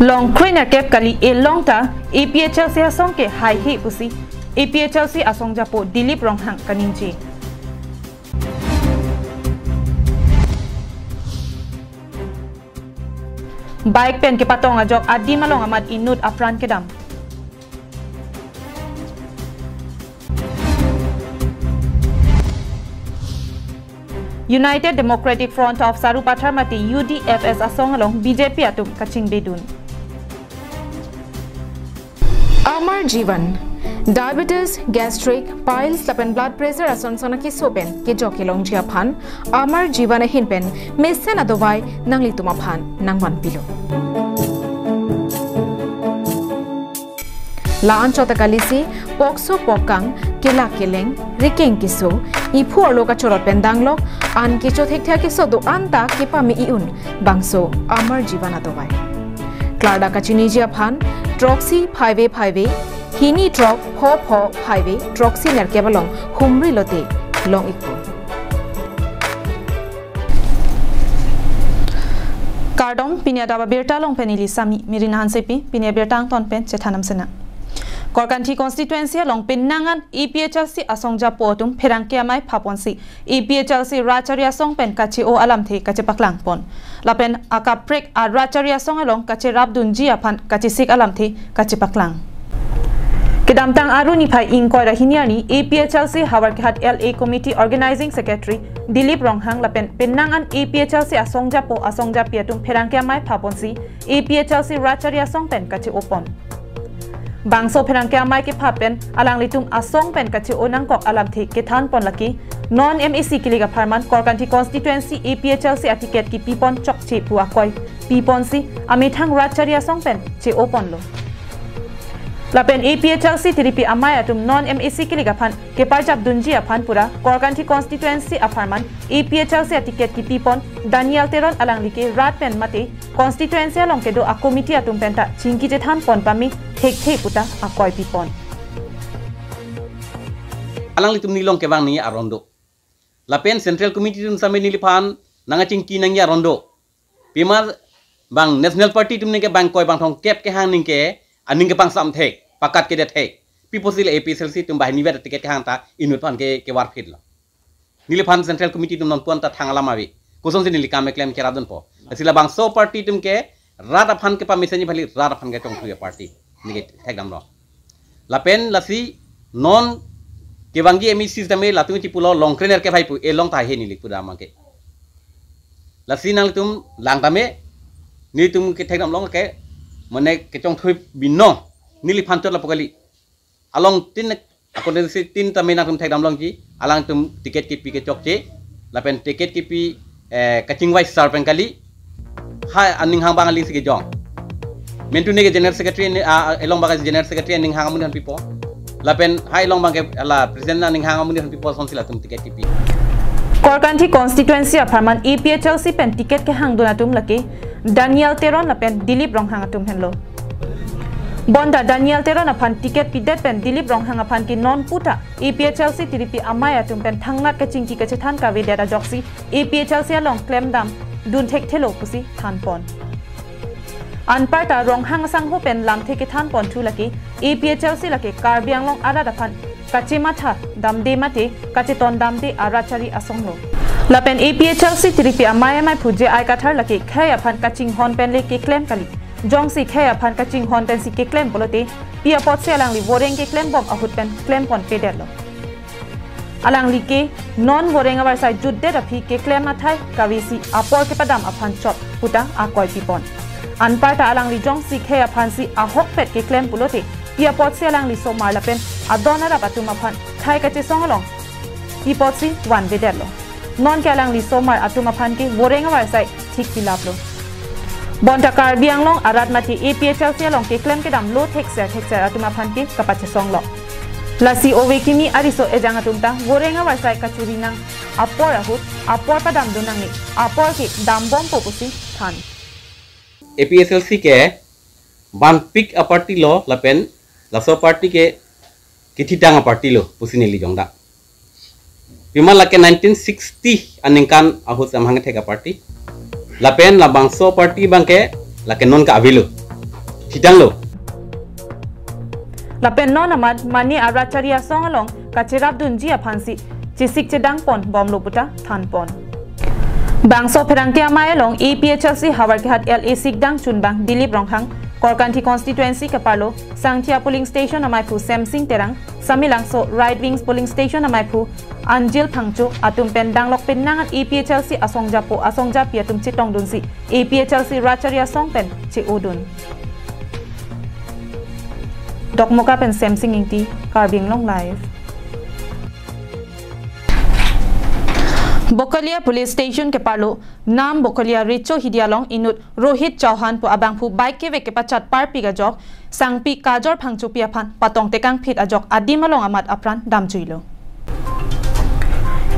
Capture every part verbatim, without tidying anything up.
Longkre nerkep kali, elong ta A P H L C asong ke haihe pusi A P H L C asong japo Dilip Ronghang kaningje. Bike pen kepatong ajok adim along amat inut apran kedam. United Democratic Front of Sarupathar mate U D F S asong along B J P atum kachingbedun. Amar Jeevan, diabetes, gastric, piles lapen blood pressure ason son akeso pen kejok kelongji aphan Amar Jeevan ahin pen mesen adovai nanglitum aphan nangvanpilo. La-anchot ta kalisi, pokso pokang, kelak keleng, rikeng keso, iphu arlo kachorot pen danglok, an kecho thekthe akeso do-an ta kepame i-un, bangso Amar Jeevan adovai. Klardak kachiniji aphan, throksi phaive phaive, hini throk pho pho phaive, throksi nerkep along humri lote long-ikpo. Kardom, pini adap abirta along pen neli Sami Mirina Hansepi, pini abirta angton pen chethan damsena. Korkanthi constituency along penang an A P H L C asong japo atum pherangke amei phaponsi A P H L C rat chari asong pen kache-o alamthe kachepaklangpon. Lapen akaprek arat chari asong along kacherapdunji aphan kachesik alamthe kachepaklang. Kedamtang Aru niphai ingkoi ra hini arni A P H L C Howraghat L A Committee Organizing Secretary Dilip Ronghang lapen penang an A P H L C asong japo asong japi atum pherangke amei phaponsi A P H L C rat chari asong pen kache-opon. Bangso pherangke amei kephap pen alanglitum asong pen kache-o nangkok alamthe kethanpon lake non M A C kilik apharman Korkanthi constituency A P H L C aticket kipipon chokche pu akoi piponsi amethang rat chari asong pen che-oponlo. Lapen A P H L C tiripi amei atum non M A C kilik aphan keparjapdunji aphan pura Korkanthi constituency apharman A P H L C aticket kipipon Daniel Teron alangli ke rat pen mate constituency along kedo acommittee atum penta chingki chethanpon pame thekthe puta akoi pipon. Alanglitum nelilong kevang nangji aron do. Lapen Central Committee atum same neliphan nangkachingki nangji aron do. Pima bang National Party atum ningke bang koi bang thomkep kehang ningke aning kepangsam thek, pakat kedet thek. Pi apotsi le A P H L C atum banghini vet aticket kehang ta inut aphan ke kevarphitlo. Neliphan Central Committee atum nonpu-an ta thang alam ave. Kosonsi neli kam keklem cherapdunpo. Lasi labangso party atum ke rat aphan kepamesenji bhali rat aphan kechongthui aparty. Neli ke thekdamlo. Lapen lasi non kevangji M A C tame latum chipulo longkre nerkep hai pu, elong ta haihe neli pudam ke. Lasi nanglitum lang tame, nelitum kethekdam long ke, mane kechongthui binong, neliphan chot lapu kali. Along tin, ako neli si tin tame nangtum thekdam longji, alangtum ticket kipi kechokche, lapen ticket kipi, eh, kachingvai sar pen kali, ha aning hang bang aling si kejong. Mentu ne ke General Secretary ne, ah, ah, elong bang ke General Secretary aning hang amonit aphan pipo. Lapen ha elong bang ke ala President aning hang amonit aphan pipo, sonsi latum ticket kipi. Korkanthi constituency apharman A P H L C pen ticket kehangdun atum lake Daniel Teron lapen Dilip Ronghang atum henlo. Bonta Daniel Teron aphan ticket pidet pen Dilip Ronghang aphan ke nonpu ta A P H L C tiripi amei atum pen thangnat kachingki kachethan kavedet ajoksi A P H L C along klemdamdun thekthelo pusi thanpon. Anparta Ronghang asangho pen lamthe kethanponthu lake A P H L C lake Karbi Anglong arat aphan kachematha damde mate kacheton damde arat chari asonglo. Lapen A P H L C tiripi amei ameiphu J I Kathar lake khei aphan kachinghon pen le keklem kali. Jongsi khei aphan kachinghon pensi keklem pulote, pi apotsi alangli voreng keklembom ahut pen klemponpedetlo. Alangli ke non voreng avarsai jutdet aphi keklem athai kavesi apor kepadam aphan chot puta akoi pipon. Anparta alangli jongsi khei aphansi ahokpet keklem pulote, pi apotsi alangli somar lapen adon arap atum aphan khei kachesong along pi apotsi vanvedetlo. Non ke alangli somar atum aphan ke voreng avarsai thik pilaplo. Bonta Karbi Anglong arat mate A P H L C along keklem kedam lo thekser thekser atum aphan ke kapachesonglo. Lasi ove kimi ariso ejang atum ta voreng avarsai kachuri nang apor ahut apor padamdun nangne, apor ke dambompo pusi than. A P H L C ke vanpik aparty lo lapen laso party ke kethitang aparty lo pusi neli jongdak. Pima lake nineteen sixty aningkan ahut samhang thek aparty. Lapen labangso party bangke lake non ke avelo. Chitanglo. Lapen non amat mane a-Rachari asong along kacherapdunji aphansi chesik chedang pon bomlo puta than pon. Bangso pherangke amei along A P H L C Havarkehat L A sikdang chunbang Dilip Ronghang, Korkanthi constituency keparlo Sangthia polling station ameiphu Semsing Terang, Samelangso right wings polling station ameiphu Anjil Phangcho atum pen danglok penang an A P H L C asongjapo asongjapi atum chetongdunsi A P H L C Rachari asong pen che-odun. Dokmoka pen Semsing Ingti, Karbi Anglong Live. Bokolia Police Station keparlo Nam Bokolia Recho Hidi along inut Rohit Chauhan pu abangphu bike kevek kepachat parpik ajok sangpi Kajor Phangchopi aphan patong tekangphit ajok adim along amat apran damjuilo.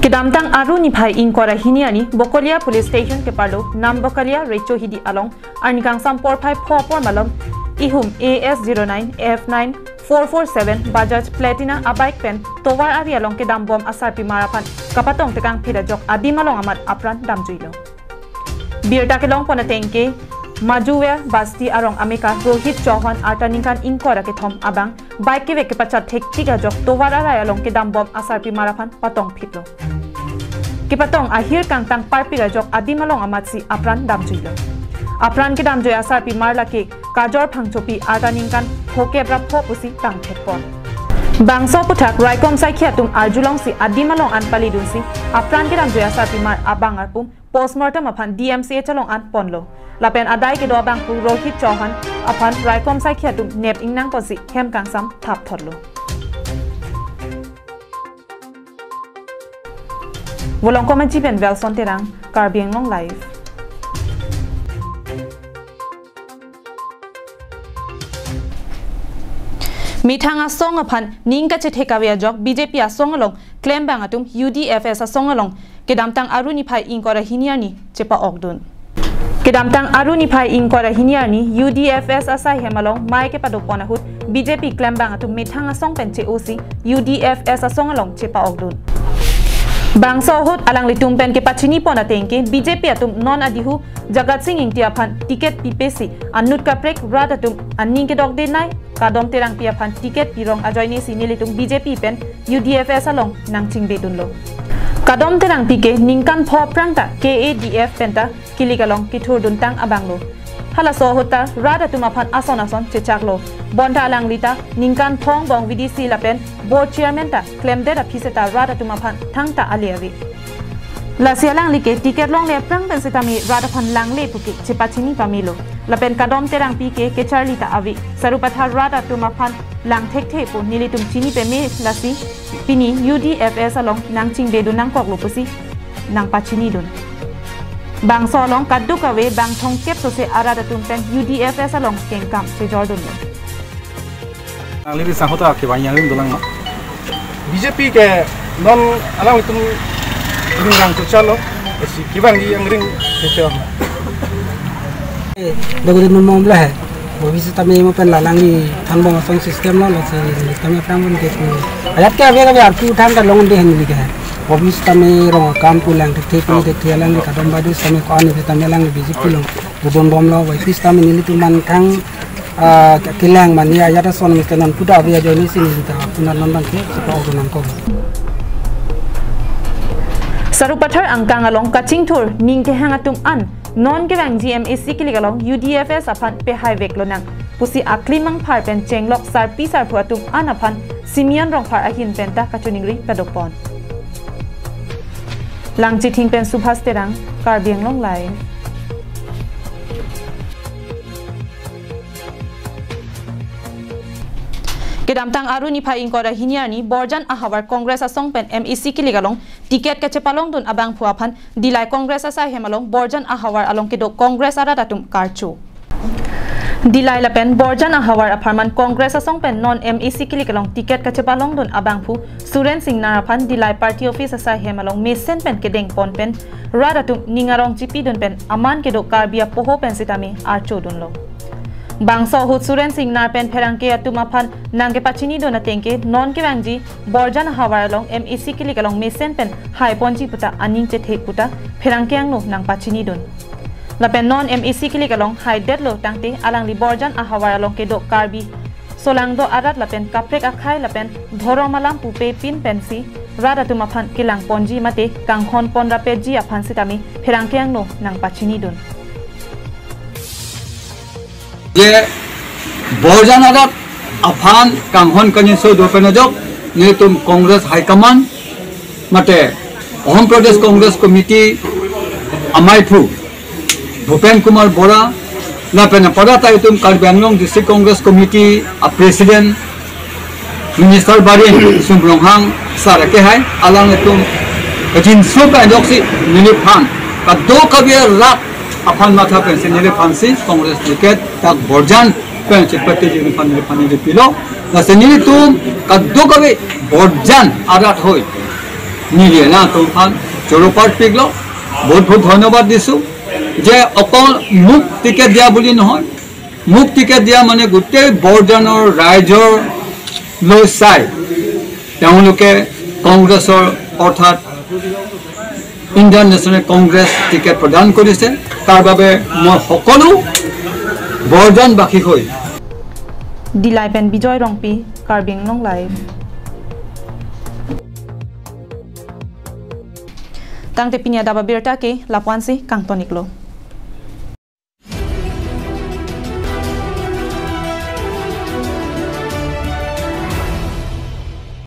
Kedamtang Aru niphai ingkoi ra hini arni Bokolia Police Station keparlo Nam Bokolia Recho Hidi along arni kangsam porphai pho apor malom ihum A S zero nine F nine four four seven Bajaj Platina abike pen tovar ari along kedambom asarpimar aphan kapatong tekangphit ajok adim along amat apran damjuilo. Birta kelongpon ateng ke Majuwe Basti arong amekar Rohit Chauhan arta ningkan ingkoi ra kethom abang bike kevek kepachat thektik ajok tovar arai along kedambom asarpimar aphan patongphitlo. Kepatong ahir kangtang parpik ajok adim along amatsi apran damjuilo. Apran kedamjui asarpimar lake Kajor Phangchopi arta ningkan phokep ra pho pusi tangthekpon. Bangso aputhak raikom saikhi atum arjulongsi adim along an palidunsi apran kedamjui asarpimar abang arpum postmortem aphan D M C H along an ponlo. Lapen adai kedo abangphu Rohit Chauhan aphan raikom saikhi atum nep ingnang ponsi hem kangsam thapthotlo. Volongkom Aji pen Welson Terang, Karbi Anglong Live. Methang asong aphan ning kachethek ave ajok B J P asong along klembang atum U D F S asong along kedamtang Aru niphai ingkoi ra hini arni chepa-okdun. Kedamtang Aru niphai ingkoi ra hini arni U D F S asai hem along mei kepadopon ahut B J P klembang atum methang asong pen che-osi U D F S asong along chepa-okdun. Bangso ahut alanglitum pen kepachinipon ateng ke B J P atum non adihu Jagat Sing Ingti aphan ticket pipesi anut kaprek rat atum aning kedok denai Kadom Terangpi aphan ticket pirong ajoinesi nelitum B J P pen U D F S along nangchingbedunlo. Kadom Terangpi ke ningkan pho aphrang ta K A D F penta kilik along kithurduntang abanglo. Halaso ahut ta rat atum aphan ason ason chechaklo. Bonta alangli ta ningkan pho angbong V D C lapen board chairman ta klemdet aphi seta rat atum aphan thangta ale ave. Lasi alangli ke ticket longle aphrang pen setame rat aphan langle puke chepachini pamelo. Lapen Kadom Terangpi ke kecharli ta ave. Sarupathar rat atum aphan lang thekthe pu nelitum chini peme, lasi pini U D F S along nangchingbedun nangkoklo pusi nangpachinidun. Bangso along kadokave bang thomkep sose arat atum pen U D F S along kengkam chejordunlo. Nangli bisa hoto aki bang yang rim dolang ma. B J P ke non alangtum ring rang kuchalo, esi kevang di yang ring kuchalo. Dogri numom lah. Bobis tame mo pen lalang di thanbom asong system lo, lasi tame aphrang pun ke pu. Ayat ke ave ave arpu than ta long de hen li ke. Bobis tame rong akam pu lang thek thek pu thek thek lang di Kadom Badu tame ko ani tame lang di B J P long. Budon bomlo, Y P tame nelitum man thang, ah, kelang mani ayat ason mister non puda ave ajoinesi neli ta punar non bangke chepa-okdun nangkok. Sarupathar angkang along kachingthur ning kehang atum an non kevangji M A C kilik along U D F S aphan pehai veklo nang pusi aklimang phar pen chenglok sarpi sarpo atum an aphan Simeon Rongphar ahin penta kachiningri padopon. Langchithing pen Subhas Terang, Karbi Anglong Live. Kedamtang Aru niphai ingkoi ra hini arni Borjan ahavar Congress asong pen M A C kilik along ticket kachepalongdun abangphu aphan Dillai Congress asai hem along Borjan ahavar along kedo Congress arat atum karcho. Dillai lapen Borjan ahavar apharman Congress asong pen non M A C kilik along ticket kachepalongdun abangphu Suren Singnar aphan Dillai party office asai hem along mesen pen kedengpon pen rat atum ning arong chipidun pen aman kedo Karbi apoho pen sitame archodunlo. Bangso ahut Suren Singnar pen pherangke atum aphan nangkepachinidun ateng ke non kevangji Borjan ahavar along M A C kilik along mesen pen haiponji puta aning chethek puta pherangke angno nangpachinidun. Lapen non M A C kilik along haidetlo tangte alangli Borjan ahavar along kedo Karbi solangdo arat lapen kaprek akhei lapen dhorom alam pupe pin pensi rat atum aphan kelang ponji mate kanghon pon rapetji aphan sitame pherangke angno nangpachinidun. যে Borjan arat aphan kanghon kangjinso do pen ajok nelitum Congress High Command mate Ahom Pradesh Congress Committee amaiphu Bhupen Kumar Bora lapen aporta itum Karbi Anglong District Congress Committee a President Minister barim Sum Ronghang sir akehai alanglitum kajinso pen ajoksi neliphan kadokave rat aphan matha pensi neliphansi Congress ticket dak Borjan pensi patiji nephan neliphan neli pilo. Lasi nelitum kadokave Borjan arat hoi neli alangtum aphan choro parpiklo. বহুত বহুত ধন্যবাদ দিছো যে অকল মোক টিকেট দিয়া বুলি নহয়, মোক টিকেট দিয়া মানে গোটেই বৰজানৰ ৰাইজৰ লৈ চাই তেওঁলোকে কংগ্ৰেছৰ অৰ্থাৎ ইণ্ডিয়ান নেশ্যনেল কংগ্ৰেছ টিকেট প্ৰদান কৰিছে। তাৰ বাবে মই সকলো বৰজানবাসী হৈ Dillai pen Bijoy Rongpi, Karbi Anglong Live. Tangte pini adap abirta ke lapu-ansi kangton-iklo.